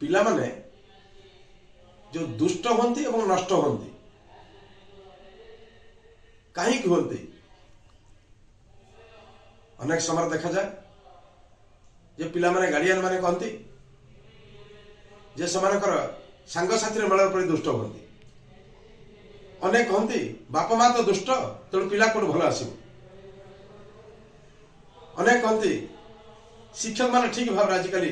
ପିଲାମାନେ ଯେଉଁ ଦୁଷ୍ଟ ହୁଅନ୍ତି ଏବଂ ନଷ୍ଟ ହୁଅନ୍ତି, କାହିଁକି ହୁଅନ୍ତି? ଅନେକ ସମୟରେ ଦେଖାଯାଏ ଯେ ପିଲାମାନେ, ଗାର୍ଡିଆନ ମାନେ କହନ୍ତି ଯେ ସେମାନଙ୍କର ସାଙ୍ଗସାଥିରେ ମେଳରେ ପଡ଼ି ଦୁଷ୍ଟ ହୁଅନ୍ତି। ଅନେକ କହନ୍ତି, ବାପା ମା ତ ଦୁଷ୍ଟ, ତେଣୁ ପିଲା କୋଉଠୁ ଭଲ ଆସିବ? ଅନେକ କହନ୍ତି, ଶିକ୍ଷକମାନେ ଠିକ ଭାବରେ ଆଜିକାଲି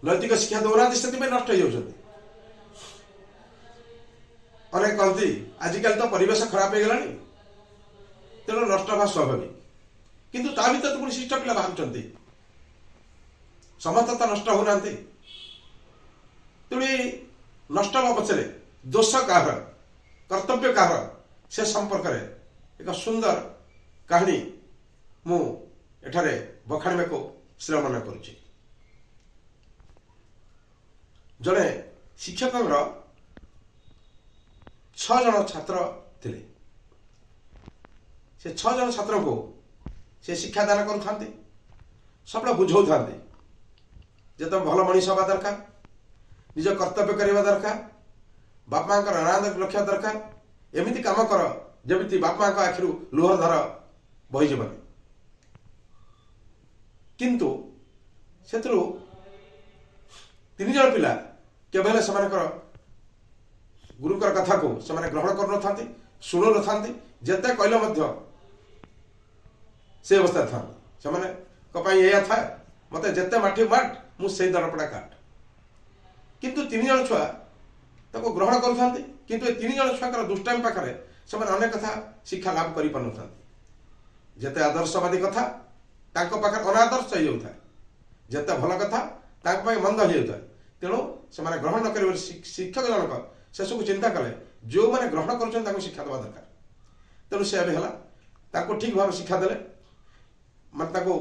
ନୈତିକ ଶିକ୍ଷା ଦଉନାହାନ୍ତି, ସେଥିପାଇଁ ନଷ୍ଟ ହେଇଯାଉଛନ୍ତି। ଅନେକ କହନ୍ତି, ଆଜିକାଲି ତ ପରିବେଶ ଖରାପ ହେଇଗଲାଣି, ତେଣୁ ନଷ୍ଟ ହେବା ସ୍ୱାଭାବିକ। କିନ୍ତୁ ତା ଭିତରେ ତ ପୁଣି ଶିଷ୍ଟ ପିଲା ବାହାରୁଛନ୍ତି, ସମସ୍ତେ ତ ନଷ୍ଟ ହଉନାହାନ୍ତି। ତେଣୁ ଏଇ ନଷ୍ଟ ହେବା ପଛରେ ଦୋଷ କାହାର, କର୍ତ୍ତବ୍ୟ କାହାର, ସେ ସମ୍ପର୍କରେ ଏକ ସୁନ୍ଦର କାହାଣୀ ମୁଁ ଏଠାରେ ବଖାଣିବାକୁ ଶ୍ରେୟ ମନେ କରୁଛି। ଜଣେ ଶିକ୍ଷକଙ୍କର ଛଅ ଜଣ ଛାତ୍ର ଥିଲେ। ସେ ଛଅ ଜଣ ଛାତ୍ରଙ୍କୁ ସେ ଶିକ୍ଷାଦାନ କରୁଥାନ୍ତି, ସବୁବେଳେ ବୁଝାଉଥାନ୍ତି ଯେ ତମେ ଭଲ ମଣିଷ ହେବା ଦରକାର, ନିଜ କର୍ତ୍ତବ୍ୟ କରିବା ଦରକାର, ବାପା ମାଙ୍କର ଅନାଦର ରଖିବା ଦରକାର, ଏମିତି କାମ କର ଯେମିତି ବାପା ମାଙ୍କ ଆଖିରୁ ଲୁହର ଧାର ବହିଯିବନି। କିନ୍ତୁ ସେଥିରୁ ତିନି ଜଣ ପିଲା କେବେ ହେଲେ ସେମାନଙ୍କର ଗୁରୁଙ୍କର କଥାକୁ ସେମାନେ ଗ୍ରହଣ କରୁନଥାନ୍ତି, ଶୁଣୁନଥାନ୍ତି। ଯେତେ କହିଲେ ମଧ୍ୟ ସେ ଅବସ୍ଥାରେ ଥାନ୍ତି। ସେମାନଙ୍କ ପାଇଁ ଏଇଆ ଥାଏ, ମତେ ଯେତେ ମାଠି ମାଟ, ମୁଁ ସେଇ ଦରପଡ଼ା କାଠ। କିନ୍ତୁ ତିନି ଜଣ ଛୁଆ ତାକୁ ଗ୍ରହଣ କରୁଥାନ୍ତି। କିନ୍ତୁ ଏ ତିନି ଜଣ ଛୁଆଙ୍କର ଦୁଷ୍ଟାମି ପାଖରେ ସେମାନେ ଅନେକ କଥା ଶିକ୍ଷା ଲାଭ କରିପାରୁନଥାନ୍ତି। ଯେତେ ଆଦର୍ଶବାଦୀ କଥା ତାଙ୍କ ପାଖରେ ଅନାଦର୍ଶ ହେଇଯାଉଥାଏ, ଯେତେ ଭଲ କଥା ତାଙ୍କ ପାଇଁ ମନ୍ଦ ହେଇଯାଉଥାଏ। ତେଣୁ ସେମାନେ ଗ୍ରହଣ ନ କରିବାରୁ ଶିକ୍ଷକ ଜଣକ ସେସବୁ ଚିନ୍ତା କଲେ, ଯେଉଁମାନେ ଗ୍ରହଣ କରୁଛନ୍ତି ତାଙ୍କୁ ଶିକ୍ଷା ଦେବା ଦରକାର। ତେଣୁ ସେ ଏବେ ହେଲା ତାଙ୍କୁ ଠିକ ଭାବେ ଶିକ୍ଷା ଦେଲେ, ମାନେ ତାକୁ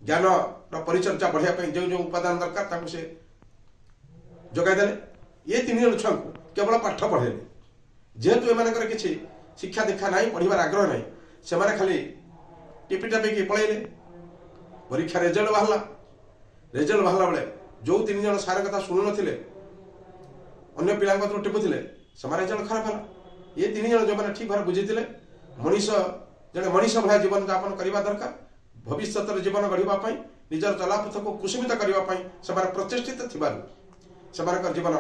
ଜ୍ଞାନର ପରିଚର୍ଚ୍ଚା ବଢ଼ାଇବା ପାଇଁ ଯେଉଁ ଯେଉଁ ଉପାଦାନ ଦରକାର ତାଙ୍କୁ ସେ ଯୋଗାଇ ଦେଲେ। ଏ ତିନି ଜଣ ଛୁଆଙ୍କୁ କେବଳ ପାଠ ପଢ଼େଇଲେ। ଯେହେତୁ ଏମାନଙ୍କର କିଛି ଶିକ୍ଷା ଦୀକ୍ଷା ନାହିଁ, ପଢ଼ିବାର ଆଗ୍ରହ ନାହିଁ, ସେମାନେ ଖାଲି ଟିପି ଟାପିକି ପଳେଇଲେ। ପରୀକ୍ଷା ରେଜଲ୍ଟ ବାହାରିଲା। ରେଜଲ୍ଟ ବାହାରିଲା ବେଳେ ଯେଉଁ ତିନି ଜଣ ସାର୍ କଥା ଶୁଣୁନଥିଲେ, ଅନ୍ୟ ପିଲାଙ୍କ କତିରୁ ଟିପୁଥିଲେ, ସେମାନେ ରେଜଲ୍ଟ ଖରାପ ହେଲା। ଏ ତିନି ଜଣ ଯେଉଁମାନେ ଠିକ ଭାବରେ ବୁଝିଥିଲେ, ମଣିଷ ଜଣେ ମଣିଷ ଭଳିଆ ଜୀବନ ଯାପନ କରିବା ଦରକାର, ଭବିଷ୍ୟତରେ ଜୀବନ ଗଢ଼ିବା ପାଇଁ, ନିଜର ଚଲାପଥକୁ କୁସୁମିତ କରିବା ପାଇଁ ସେମାନେ ପ୍ରଚେଷ୍ଟିତ ଥିବାରୁ ସେମାନଙ୍କର ଜୀବନ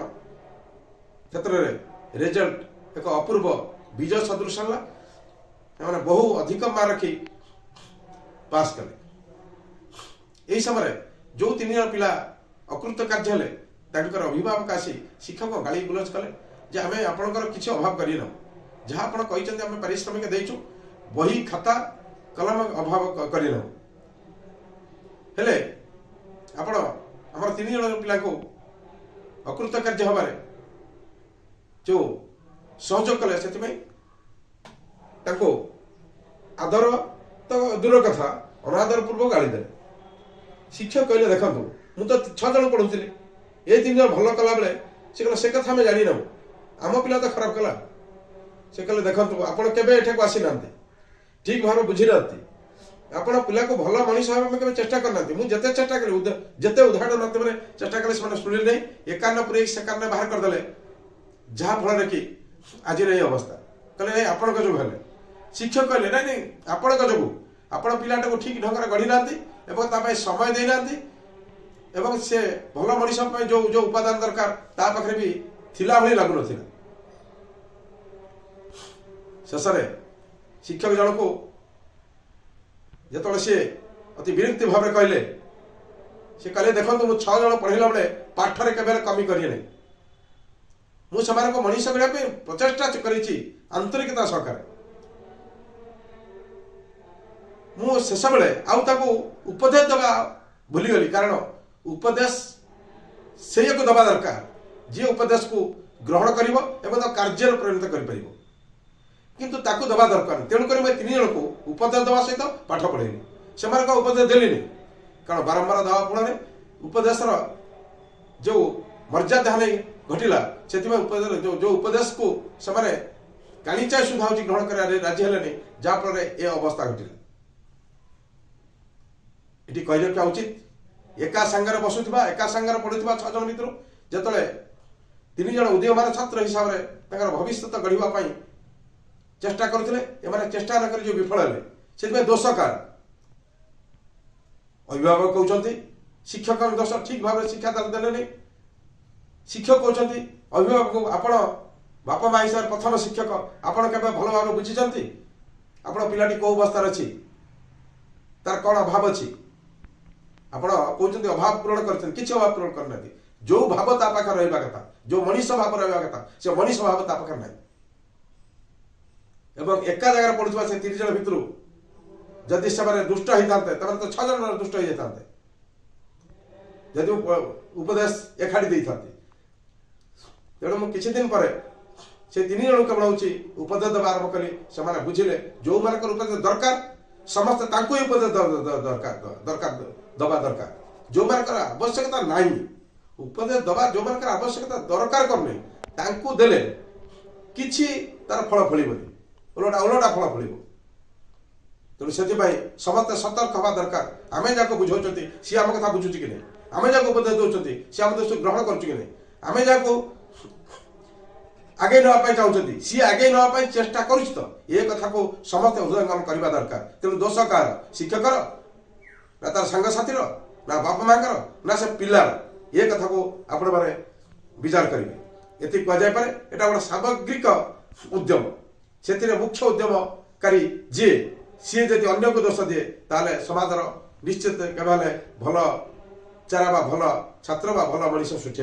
କ୍ଷେତ୍ରରେ ରେଜଲ୍ଟ ଏକ ଅପୂର୍ବ ବିଜୟ ସଦୃଶ ହେଲା। ସେମାନେ ବହୁ ଅଧିକ ମାର୍କ ରଖି ପାସ୍ କଲେ। ଏହି ସମୟରେ ଯେଉଁ ତିନି ଜଣ ପିଲା ଅକୃତ କାର୍ଯ୍ୟ ହେଲେ, ତାଙ୍କର ଅଭିଭାବକ ଆସି ଶିକ୍ଷକ ଗାଳି ଗୁଲଜ କଲେ ଯେ ଆମେ ଆପଣଙ୍କର କିଛି ଅଭାବ କରିନାହୁଁ, ଯାହା ଆପଣ କହିଛନ୍ତି ଆମେ ପାରିଶ୍ରମିକ ଦେଇଛୁ, ବହି ଖାତା କଲମ ଅଭାବ କରିନାହୁଁ, ହେଲେ ଆପଣ ଆମର ତିନି ଜଣ ପିଲାଙ୍କୁ ଅକୃତ କାର୍ଯ୍ୟ ହେବାରେ ଯେଉଁ ସହଯୋଗ କଲେ, ସେଥିପାଇଁ ତାଙ୍କୁ ଆଦର ତ ଦୂର କଥା, ଅନାଦର ପୂର୍ବକ ଗାଳି ଦେଲେ। ଶିକ୍ଷକ କହିଲେ, ଦେଖନ୍ତୁ, ମୁଁ ତ ଛଅ ଜଣ ପଢ଼ୁଥିଲି, ଏ ତିନି ଜଣ ଭଲ କଲାବେଳେ। ସେ କହିଲେ, ସେ କଥା ଆମେ ଜାଣିନାହୁଁ, ଆମ ପିଲା ତ ଖରାପ କଲା। ସେ କହିଲେ, ଦେଖନ୍ତୁ, ଆପଣ କେବେ ଏଠାକୁ ଆସିନାହାନ୍ତି, ଠିକ ଭାବେ ବୁଝିନାହାନ୍ତି, ଆପଣ ପିଲାକୁ ଭଲ ମଣିଷ ହେବା ପାଇଁ କେବେ ଚେଷ୍ଟା କରିନାହାନ୍ତି। ମୁଁ ଯେତେ ଚେଷ୍ଟା କଲି, ଯେତେ ଉଦାହରଣ ମାଧ୍ୟମରେ ଚେଷ୍ଟା କଲି, ସେମାନେ ଶୁଣିଲେ ନାହିଁ, ଏ କାନ ପୁରେଇ ସେ କାନ ବାହାର କରିଦେଲେ, ଯାହା ଫଳରେ କି ଆଜିର ଏଇ ଅବସ୍ଥା। କହିଲେ, ନାଇଁ, ଆପଣଙ୍କ ଯୋଗୁଁ ହେଲେ। ଶିକ୍ଷକ କହିଲେ, ନାଇଁ ନାଇଁ, ଆପଣଙ୍କ ଯୋଗୁଁ। ଆପଣ ପିଲାଟାକୁ ଠିକ ଢଙ୍ଗରେ ଗଢ଼ି ନାହାନ୍ତି ଏବଂ ତା ପାଇଁ ସମୟ ଦେଇନାହାନ୍ତି ଏବଂ ସେ ଭଲ ମଣିଷ ପାଇଁ ଯୋଉ ଯୋଉ ଉପାଦାନ ଦରକାର ତା ପାଖରେ ବି ଥିଲା ଭଳି ଲାଗୁନଥିଲା। ଶେଷରେ ଶିକ୍ଷକ ଜଣକୁ ଯେତେବେଳେ ସିଏ ଅତି ବିରକ୍ତି ଭାବରେ କହିଲେ, ସେ କହିଲେ, ଦେଖନ୍ତୁ, ମୁଁ ଛଅ ଜଣ ପଢ଼ିଲା ବେଳେ ପାଠରେ କେବେ ହେଲେ କମି କରି ନାହିଁ। ମୁଁ ସେମାନଙ୍କୁ ମଣିଷ କରିବା ପାଇଁ ପ୍ରଚେଷ୍ଟା କରିଛି ଆନ୍ତରିକତା ସହକାରେ। ମୁଁ ଶେଷବେଳେ ଆଉ ତାକୁ ଉପଦେଶ ଦେବା ଭୁଲିଗଲି, କାରଣ ଉପଦେଶ ସେଇଆକୁ ଦେବା ଦରକାର ଯିଏ ଉପଦେଶକୁ ଗ୍ରହଣ କରିବ ଏବଂ ତାକୁ କାର୍ଯ୍ୟରେ ପରିଣତ କରିପାରିବ। କିନ୍ତୁ ତାକୁ ଦେବା ଦରକାର ନାହିଁ। ତେଣୁକରି ମୁଁ ଏ ତିନି ଜଣଙ୍କୁ ଉପଦେଶ ଦେବା ସହିତ ପାଠ ପଢ଼େଇଲି, ସେମାନଙ୍କ ଉପଦେଶ ଦେଲିନି, କାରଣ ବାରମ୍ବାର ଦେବା ଫଳରେ ଉପଦେଶର ଯେଉଁ ମର୍ଯ୍ୟାଦା ହାନି ଘଟିଲା। ସେଥିପାଇଁ ଉପଦେଶ ଯୋଉ ଯୋଉ ଉପଦେଶକୁ ସେମାନେ କାଣିଚାଏ ସୁଦ୍ଧା ହେଉଛି ଗ୍ରହଣ କରିବାରେ ରାଜି ହେଲେନି, ଯାହାଫଳରେ ଏ ଅବସ୍ଥା ଘଟିଲା। ଏଠି କହି ରଖିବା ଉଚିତ ଏକା ସାଙ୍ଗରେ ବସୁଥିବା, ଏକା ସାଙ୍ଗରେ ପଢୁଥିବା 6 ଜଣ ଭିତରୁ ଯେତେବେଳେ 3 ଜଣ ଉଦୀୟମାନ ଛାତ୍ର ହିସାବରେ ତାଙ୍କର ଭବିଷ୍ୟତ ଗଢ଼ିବା ପାଇଁ ଚେଷ୍ଟା କରୁଥିଲେ, ଏମାନେ ଚେଷ୍ଟା ନ କରି ଯେଉଁ ବିଫଳ ହେଲେ, ସେଥିପାଇଁ ଦୋଷ କାହାର? ଅଭିଭାବକ କହୁଛନ୍ତି ଶିକ୍ଷକଙ୍କ ଦୋଷ, ଠିକ୍ ଭାବରେ ଶିକ୍ଷା ତାହେଲେ ଦେଲେନି। ଶିକ୍ଷକ କହୁଛନ୍ତି ଅଭିଭାବକଙ୍କୁ, ଆପଣ ବାପା ମା ହିସାବରେ ପ୍ରଥମ ଶିକ୍ଷକ, ଆପଣ କେବେ ଭଲ ଭାବରେ ବୁଝିଛନ୍ତି ଆପଣ ପିଲାଟି କେଉଁ ଅବସ୍ଥାରେ ଅଛି, ତାର କ'ଣ ଅଭାବ ଅଛି? ଆପଣ କହୁଛନ୍ତି ଅଭାବ ପୂରଣ କରିଛନ୍ତି, କିଛି ଅଭାବ ପୂରଣ କରିନାହାନ୍ତି। ଯେଉଁ ଭାବ ତା ପାଖରେ ରହିବା କଥା, ଯେଉଁ ମଣିଷ ଭାବ ରହିବା କଥା, ସେ ମଣିଷ ଭାବ ତା ପାଖରେ ନାହିଁ। ଏବଂ ଏକା ଜାଗାରେ ପଢୁଥିବା ସେ 3 ଜଣ ଭିତରୁ ଯଦି ସେମାନେ ଦୁଷ୍ଟ ହେଇଥାନ୍ତେ, ତାହେଲେ ତ 6 ଜଣ ଦୁଷ୍ଟ ହେଇଯାଇଥାନ୍ତେ, ଯଦି ଉପଦେଶ ଏକାଠି ଦେଇଥାନ୍ତି। ତେଣୁ ମୁଁ କିଛି ଦିନ ପରେ ସେ 3 ଜଣଙ୍କୁ କେବଳ ହେଉଛି ଉପଦେଶ ଦେବା ଆରମ୍ଭ କଲି। ସେମାନେ ବୁଝିଲେ, ଯେଉଁମାନଙ୍କର ଉପଦେଶ ଦରକାର ସମସ୍ତେ ତାଙ୍କୁ ହିଁ ଉପଦେଶ ଦରକାର ଦରକାର ଦେବା ଦରକାର। ଯେଉଁମାନଙ୍କର ଆବଶ୍ୟକତା ନାହିଁ ଉପଦେଶ ଦେବା, ଯେଉଁମାନଙ୍କର ଆବଶ୍ୟକତା ଦରକାର କରୁନି, ତାଙ୍କୁ ଦେଲେ କିଛି ତାର ଫଳ ଫଳିବନି, ଓଲଟା ଓଲଟା ଫଳ ଫଳିବ। ତେଣୁ ସେଥିପାଇଁ ସମସ୍ତେ ସତର୍କ ହେବା ଦରକାର। ଆମେ ଯାହାକୁ ବୁଝାଉଛନ୍ତି ସିଏ ଆମ କଥା ବୁଝୁଛି କି ନାହିଁ, ଆମେ ଯାହାକୁ ଉପଦେଶ ଦେଉଛନ୍ତି ସିଏ ଆମ ଦେଶ ଗ୍ରହଣ କରୁଛି କି ନାହିଁ, ଆମେ ଯାହାକୁ ଆଗେଇ ନେବା ପାଇଁ ଚାହୁଁଛନ୍ତି ସିଏ ଆଗେଇ ନେବା ପାଇଁ ଚେଷ୍ଟା କରୁଛି ତ, ଏ କଥାକୁ ସମସ୍ତେ ହୃଦୟଙ୍ଗମ କରିବା ଦରକାର। ତେଣୁ ଦୋଷ କାହାର? ଶିକ୍ଷକର ନା ତାର ସାଙ୍ଗସାଥୀର ନା ବାପା ମାଙ୍କର ନା ସେ ପିଲାର? ଏ କଥାକୁ ଆପଣମାନେ ବିଚାର କରିବେ। ଏତିକି କୁହାଯାଇପାରେ, ଏଇଟା ଗୋଟେ ସାମଗ୍ରିକ ଉଦ୍ୟମ। ସେଥିରେ ମୁଖ୍ୟ ଉଦ୍ୟମକାରୀ ଯିଏ, ସିଏ ଯଦି ଅନ୍ୟକୁ ଦୋଷ ଦିଏ, ତାହେଲେ ସମାଜର ନିଶ୍ଚିତ କେବେ ହେଲେ ଭଲ ଚାରା ବା ଭଲ ଛାତ୍ର ବା ଭଲ ମଣିଷ ସୃଷ୍ଟି।